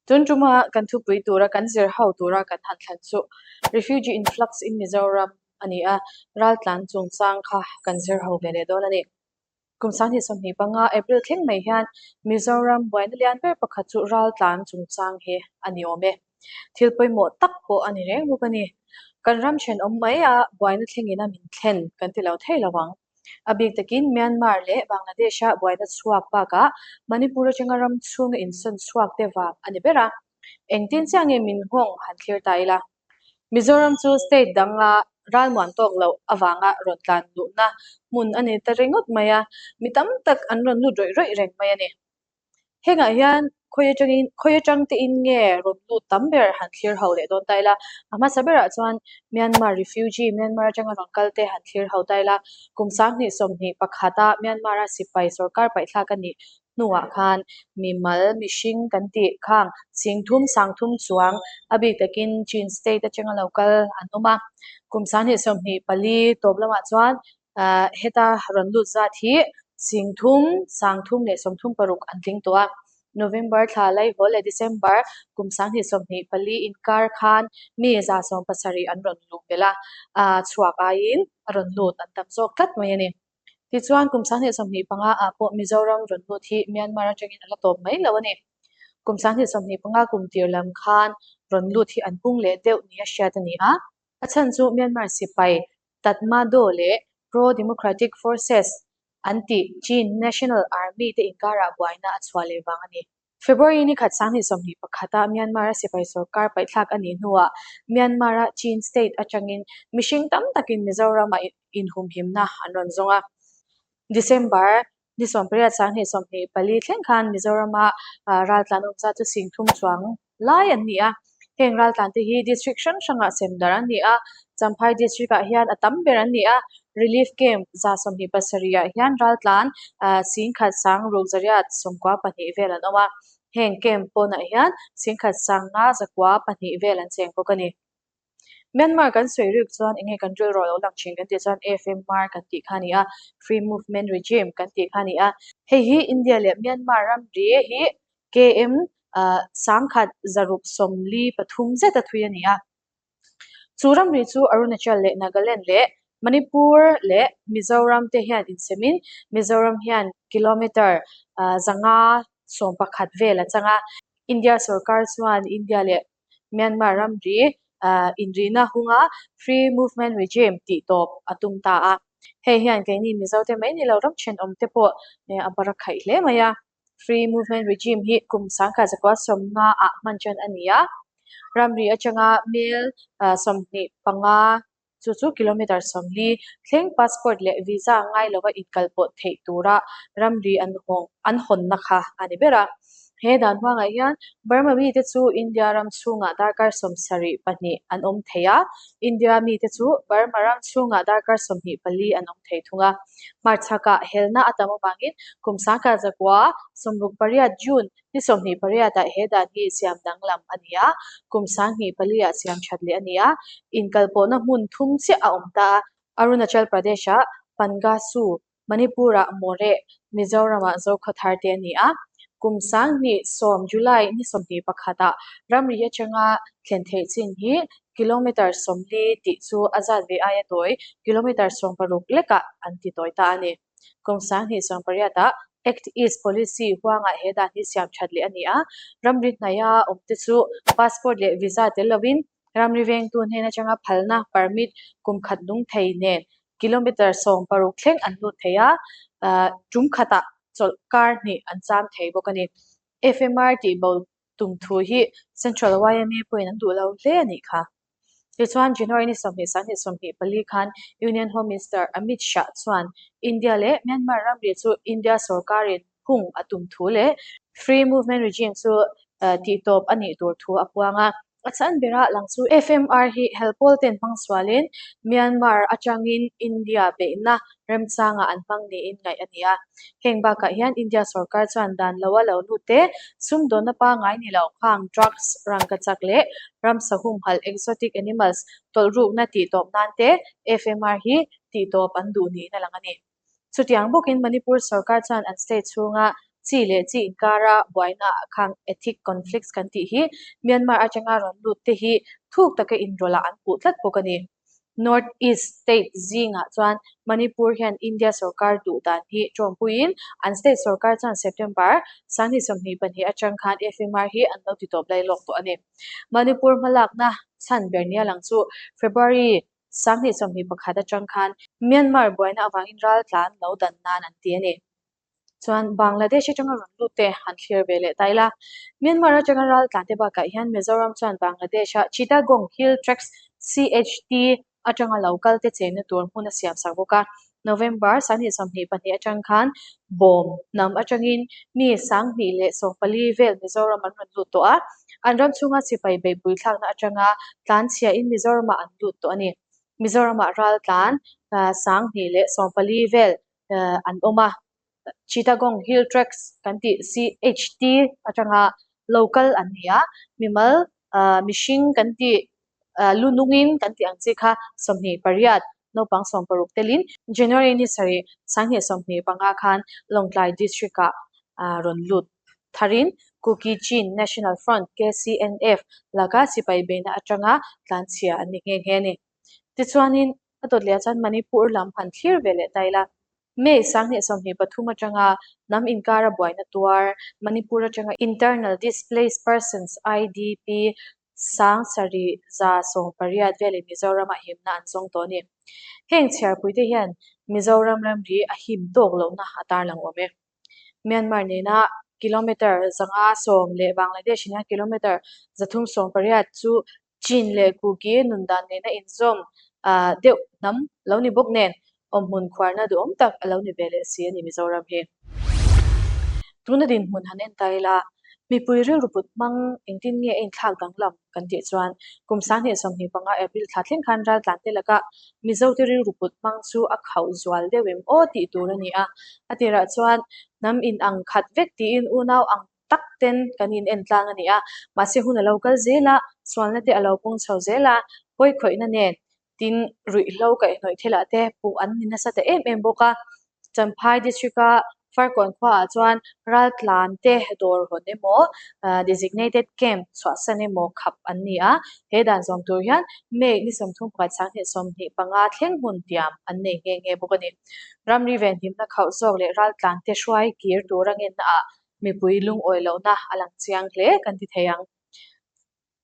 Tun tuma kan thupui tura kan zir ho tura kan han thlan chu Refugee Influx in Mizoram a ni a, raltlan chungchang kha kan zir ho ve leh dawn a ni. Kum 2025 April thleng mai hian Mizoram buaina lian ber pakhat chu raltlan chungchang hi a ni awm e. Thil pawimawh tak pawh a ni reng bawk a ni. Kan ram thenawm mai a buaina thlengin a min thlen kan ti lo thei lo ang. A bik takin Myanmar leh Bangladesh-a buaina chhuak bakah Manipur atanga ram chhunga insawn chhuak te vang a ni ber a. Engtin chiah nge min nghawng han thlir ta ila? Mizoram chu state danga ralmuan tawk loh avanga rawn tlan luhna hmun a ni ta ringawt mai a, mi tam tak an rawn lut rawih rawih reng mai a ni. Hengah hian khawi atangin khawi atang te in nge rawn lut tam ber han thlir ho leh dawn ta ila, a hmasa berah chuan Myanmar refugee, Myanmar atanga rawn kal te han thlir ho ta ila, kum 2021 a Myanmar a sipai sorkar paihthlak a nih hnuah khan mimal mihring kan tih khang singthum sangthum chuang a bik takin Chin state atanga lo kal an awm a, kum 2024 tawp lamah chuan Heta rawn lut zat hi 30, 336 an tling tawh a. November thla laihawl leh December kum 2024 inkar khan mi 170 an rawn luh belh a, chhuak aiin a rawn lut an tam zawk tlat mai a ni. Tichuan kum 2025 ah pawh Mizoram rawn lut hi Myanmar atangin a la tawp mai lo a ni. Kum 2025 kum tir lam khan rawn lut hi an pung leh deuh nia hriat a ni a. A chhan chu Myanmar sipai Tatmadaw leh Pro-Democratic Forces an tih Chin National Army te inkarah buaina a chhuah leh vang a ni. February ni khat 2021 a Myanmar-a sipai sorkar paihthlak a nih hnuah Myanmar-a Chin state atangin mihring tam takin Mizoram-ah inhumhimna an rawn zawng a. December ni 18 2024 thleng khan Mizoram-a raltlan awm zat chu 30 chuang lai an ni a. Heng raltlan te hi district hrang hrangah sem darh an ni a, Champhai district ah hian a tam ber an ni a, relief camp 127 ah hian raltlan 16,692 vel an awm a, heng camp pawnah hian 15,502 vel an cheng bawk a ni. Myanmar kan sawi rik chuan enge kan rilru a lo lang thin kan tih chuan FMR kan tih kha a ni a, Free Movement Regime kan tih kha a ni a. Hei hi India leh Myanmar ramri hi KM 1643 zeta thui a ni a. Chu ramri chu Arunachal leh Nagaland leh Manipur leh Mizoram te hian insemin Mizoram hian kilometre 511 vel a chang a. India sorkar chuan India leh Myanmar ramri inrihna hunga Free Movement Regime tih tawp a tum ta a. Hei hian keini Mizote mai ni lo ram thenawmte pawh a bar a khaih hle mai a. Free Movement Regime hi kum 1950 ah hman tan a ni a. Ramri atanga mel 25 Chu chu kilometre 40 thleng passport leh visa ngai lova inkalpawh theih tura ramri an hawng an hawnna kha a ni ber a. He dan huangah hian Burma mite chu India ram chhungah darkar 72 an awm thei a, India mite chu Burma ram chhungah darkar 24 an awm thei thung a. Hmarchhakah helna a tam avangin kum 1968 June Ni 28 ah he dan hi siam danglam a ni a, kum 24 ah siam that leh a ni a, inkalpawhna hmun thum chiah a awm ta a, Arunachal Pradesh ah Pangasu, Manipur ah Moreh, Mizoram ah Zokhawthar te a ni a. Kum 2010 July ni 21 ah ramri atanga thlen theih chin hi kilometre 40 tih chu a zat ve aia tawi kilometre 16 lekah an ti tawi ta a ni. Kum 2018 ah Act East Policy huangah he dan hi siam that leh a ni a, ramri hnaia awmte chu passport leh visa tel lovin ramri vengtu hnen atanga phalna, permit, kum khat nung thei nen kilometre 16 thleng an lut thei a, tum khatah chawlh kar hnih an cham thei bawk a ni. FMR tih bo tum thu hi Central yma pawhin an duh lo hle a nih kha. Tichuan, January ni 20 2024 khan Union Home Minister Amit Shah chuan India leh Myanmar ramri chu India sorkarin hung a tum thu leh Free Movement Regime chu tihtawp a nih tur thu a puang a. A chhan berah lang chu FMR hi helpawl ten hmang sualin Myanmar atangin India beihna remchangah an hmang niin ngaih a ni a. Heng bakah hian India sorkar chuan dan loa lo lut te, sumdawnna pangngai ni lo khang drugs, rangkachak leh ramsa humhalh exotic animals tawlhrukna tihtawp nan te FMR hi tihtawp an duh niin a lang a ni. Chutiang bawkin Manipur sorkar chuan an state chhunga Chi leh chi inkara buaina khang ethic conflicts kan tih hi Myanmar atanga rawn lut te hi thuk taka inrawlh ah an puh tlat bawk a ni. North East state zingah chuan Manipur hian India sorkar duh dan hi tawmpuiin an state sorkar chuan September 2022 atang khan FMR hi an lo ti tawp lai lawk tawh a ni. Manipur hmalakna chhan ber nia lang chu February 2021 atang khan Myanmar buaina avangin raltlan lo dan nan an ti a ni. Chuan Bangladesh atanga rawn lut te han thlir ve leh ta ila. Myanmar atanga raltlan te bakah hian Mizoram chuan Bangladesh a Chittagong Hill Tracts, CHT, atanga lo kal te chenna tur hmun a siam sak bawk a. November 2022 atang khan bawm hnam atangin mi 1014 vel Mizoram an rawn lut tawh a, an ram chhunga sipai beihpui thlakna atanga tlanchhia in Mizoramah an lut tawh a ni. Mizoramah raltlan 1014 vel an awm a, Chittagong Hill Tracts kan tih CHT atanga local an ni a, mimal mihring kan tih lu nungin kan tih ang chi kha 28 naupang 60 telin January ni sarih 2025 khan Lawngtlai District ah rawn lut tharin Kuki Chin National Front, KCNF, laka sipai beihna atanga tlanchhia an ni nghe nghe a ni. Tichuanin A dawt leh ah chuan Manipur lam han thlir ve leh ta ila. May 2023 atanga hnam inkara buaina tuar Manipur atanga Internal Displaced Persons, IDP, 7118 velin Mizoramah himna an zawng tawh a ni. Heng chhiarpuite hian Mizoram ramri a him tawk lohna a tarlang awm e. Myanmar nena kilometre 510 leh Bangladesh nena kilometre 318 chu Chin leh Kuki nun dan nena inzawm deuh hnam lo ni bawk nen awmhmun khuarna duhawm tak a lo ni ve leh si a ni Mizoram hi. Tuna dinhmun han en ta ila, mipui rilru put hmang engtin nge a inthlak danglam kan tih chuan kum 2025 April thla thleng khan raltlan te laka Mizote rilru put hmang chu a khauh zual deuh em aw tih tur a ni a. A tirah chuan hnam inang khat vek tiin unau ang tak ten kan in en tlang a ni a, mahse hun a lo kal zel a, sualna te a lo pung chho zel a, pawi khawihna nen tin ruihhlo kaihhnawih thilah te puh an ni nasa ta em em bawk a. Champhai district a Farkawn khuaah chuan raltlan te dawr hawn emaw designated camp chhuahsan emaw khap an ni a, he dan zawm tur hian May ni 31 2025 thleng hmun tiam an nei nghe nghe bawk a ni. Ramri venhimna khauh zawk leh raltlan te hruai kir tura ngenna ah mipui lungawi lohna a lang chiang hle kan ti thei ang.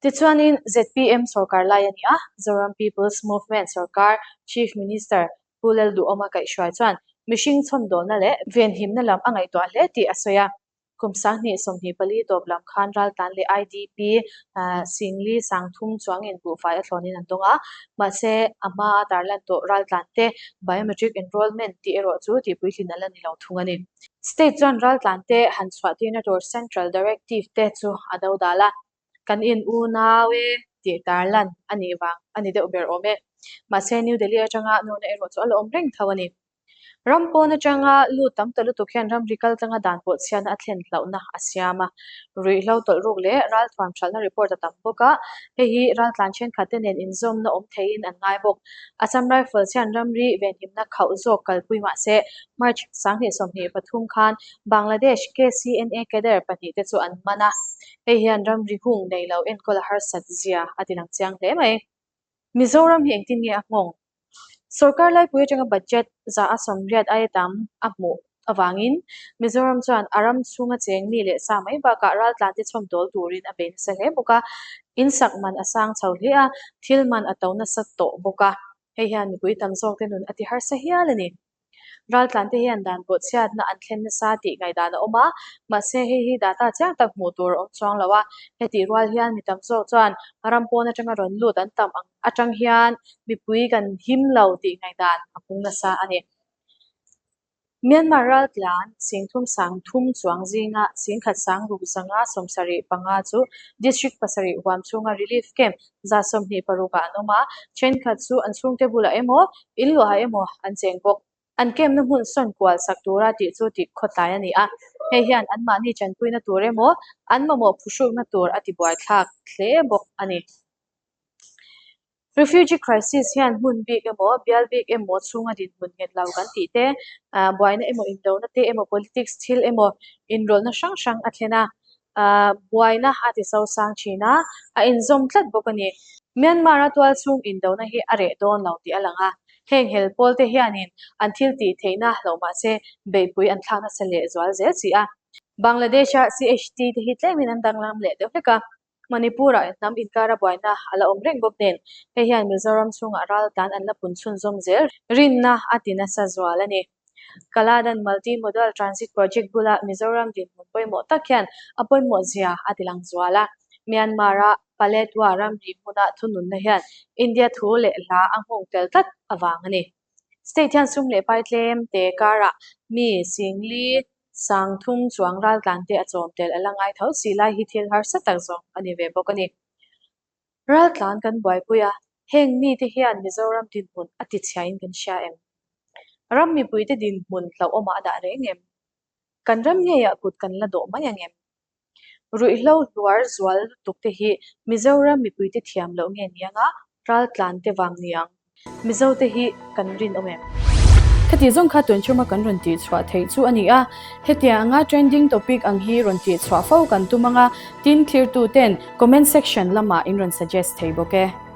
Tichuanin zpm sorkar lai a ni a, Zoram People's Movement sorkar Chief Minister Pu Lalduhawma kaihhruai chuan mihring chhawmdawlna leh venhimna lam a ngaihtuah hle tih a sawi a. Kum 2024 tawp lam khan raltlan leh IDP Singli 3000 chuangin buhfai a thlawnin an dawng a, mahse a hmaa tarlan tawh raltlan te biometric enrollment tih erawh chu tihpuitlin a la ni lo thung a ni. State chuan raltlan te han chhuah tirna tur Central Directive te chu a do dal a, kan in unau e tih tarlan a nih vang a ni deuh ber awm e. Mahse New Delhi atanga nurna erawh chu a la awm reng tho a ni. Ram pawn atanga lut tam ta lutuk hian ramri kal tlanga dan pawh chhiatna a thlen hlauhna a siam a. Ruihhlo tawlh ruk leh ralthuam hralhna report a tam bawk a, hei hi raltlan thenkhat te nen inzawmna awm theiin an ngai bawk. Assam Rifles hian ramri venhimna khauh zawk kalpui mah se March 2023 khan Bangladesh KCNA cadre pahnih te chu an man a, hei hian ramri hung nei lo enkawl a harsat zia a ti lang chiang hle mai. Mizoram hi engtin nge a nghawng? Sorkar laipui atanga budget 180 aia tam a hmuh avangin Mizoram chuan a ram chhunga cheng mi leh sa mai bakah raltlan te chhawmdawl turin a bei nasa hle bawk a, insak man a sang chho hle a, thil man a to nasa tawh bawk a, hei hian mipui tam zawk te nun a ti harsa hial a ni. Raltlan te hian dan pawh chhiatna an thlen nasa tih ngaihdan a awm a, mahse hei hi data chiang tak hmuh tur a awm chuang lo a, hetih rual hian mi tam zawk chuan ram pawn atanga rawn lut an tam ang atang hian mipui kan him lo tih ngaihdan a pung nasa a ni. Myanmar raltlan 33,000 chuang zinga 16,575 chu district pasarih huam chhunga relief camp 126 ah an awm a, thenkhat chu an chhungte bulah emaw, in luahah emaw an cheng bawk. An camp na hmun sawn kual sak tura tih chu tih khawtlai a ni a, hei hian anmahni tanpuina tur emaw, an mamawh phuhrukna tur a tibuaithlak hle bawk a ni. Refugee crisis hian hmun bik emaw, bial bik emaw chhunga dinhmun nghet lo kan tih te, buaina emaw indona te emaw politics thil emaw inrawlhna hrang hrang a thlen a, buaina a ti sosang thin a, a inzawm tlat bawk a ni. Myanmar-a tual chhung indona hi a reh dawn lo tih a lang a, heng hel pawl te hianin an thil tih theihna hlauh mah se beihpui an thlak nasa leh zual zel si a. Bangladesh-a CHT te hi tlemin an danglam leh deuh hlek a, Manipur-ah hnam inkara buaina a la awm reng bawk nen, hei hian Mizoram chhungah raltlan an la pun chhunzawm zel rinna a ti nasa zual a ni. Kaladan Multi Modal Transit Project bula Mizoram dinhmun pawimawh tak hian a pawimawh zia a ti lang zual a. Myanmar-a Paletwa ramri hmuna thununna hian India thu leh hla a nghawng tel tlat avang a ni. State hian sum leh pai tlem te karah mi singli sangthum chuang raltlan te a chawm tel a la ngai tho si lai hi thil harsa tak zawng a ni ve bawk a ni. Raltlan kan buaipui a, heng mite hian Mizoram dinhmun a tichhiain kan hria em? Ram mipuite dinhmun hlauhawmah a dah reng em? Kan ram ngeiah kut kan la dawh mai ang em? Ruihhlo hluar zual lutuk te hi Mizoram mipuite thiam loh nge ni anga raltlan te vang ni ang? Mizo te hi kan rinawm em? Khati zawng kha tun chhuma kan rawn tih chhuah theih chu a ni a, hetiang anga trending topic ang hi rawn tih chhuah fo kan tum anga, tin thlirtu ten comment section lamah in rawn suggest thei bawk e.